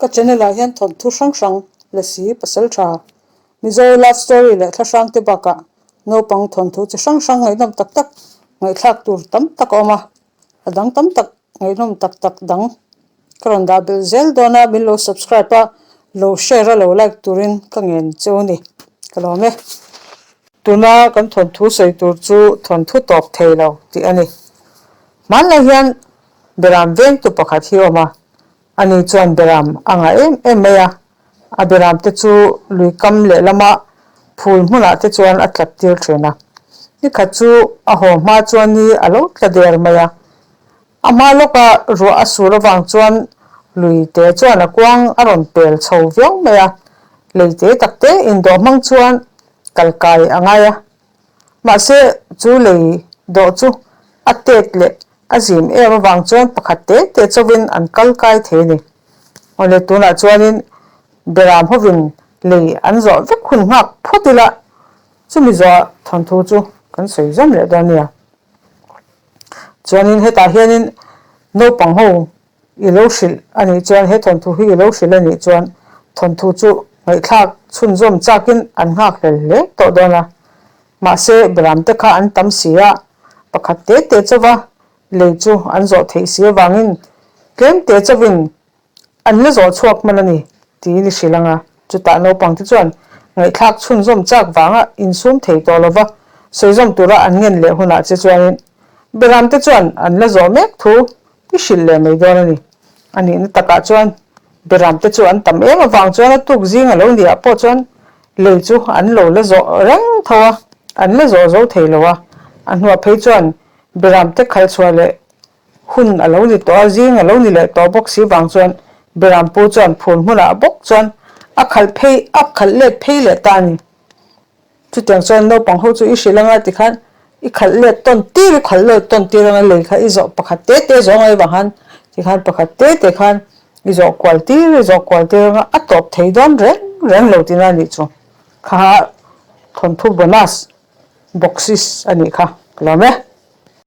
Ka channel ah hian thawnthu hrang hrang, Lasi, Pasaltha, Mizo love story leh thla hrang te bakah naupang thawnthu chi hrang hrang ngaihnawm tak tak ngaihthlak tur tam tak a awm a, a dang tam tak ngaihnawm tak tak dang ka rawn dah belh zel dawn a, min lo subscribe a, lo share a lo like turin ka ngen cheu a ni, ka lawm e. Tuna kan thawnthu sawi tur chu thawnthu tawp thei lo tih a ni. Hmanlai hian Beram vengtu pakhat hi a awm a, ani chuan Beram a ngah em em mai a, a Beram te chu lui kam lehlama phul hmunah te chuan a tlat tir thin a. Nikhat chu a haw hma chuan ni a lo tla der mai a, a hma lawka ruah a sur avang chuan lui te chuan a kuang a rawn pel chho viau mai a, lei te tak te indawh hmang chuan kal kai a ngai a. Mahse, chu lei dawh chu a tet leh a zim em avang chuan pakhat te te chauhin an kal kai thei a ni. Awle, tunah chuanin Beram hovin lei an zawh vek hun nghak phawt ila, chumi zawhah thawnthu chu kan sawi zawm leh dawn nia. Chuanin hetah hianin naupang ho I lo hrilh a nih chuan, he thawnthu hi i lo hrilh a nih chuan thawnthu chu ngaihthlak chhunzawm chakin an nghakhlel hle tawh dawn a. Mahse, Beramte kha an tam si a, pakhat te te chauva lei chu an zawh theih si avangin tlem te chauhin an la zawh chhuak hman a ni tiin i hrilh ang a. Chutah naupangte chuan ngaihthlak chhunzawm chak vanga insum thei tawh lova sawizawm tura an ngen leh hunah che chuanin Beramte chuan an la zawh mek thu I hrilh leh mai dawn a ni. A nihna takah chuan Beram te chu an tam em avang chuan a tuk zing a lo nih ah pawh chuan lei chu an lo la zawh reng tho a, an la zawh zo thei lo a. A hnuah phei chuan Beram te khalh chhuah leh hun a lo ni tawh a, zing a lo ni leh tawh bawk si vang chuan Beram pu chuan phul hmunah bawk chuan a khalh phei a khalh let phei leh ta a ni. Chutiang chuan naupang ho chu i hrilh anga tikhan i khalh let tawn tir, i khalh let tawn tir anga lei kha i zawh pakhat te te zawng ai vang khan tikhan pakhat te te khan i zawh kual tir, i zawh kual tir anga a tawp thei dawn reng reng lo tihna a nih chu. Kha thawnthu bonus boxes a nih kha ka lawm e.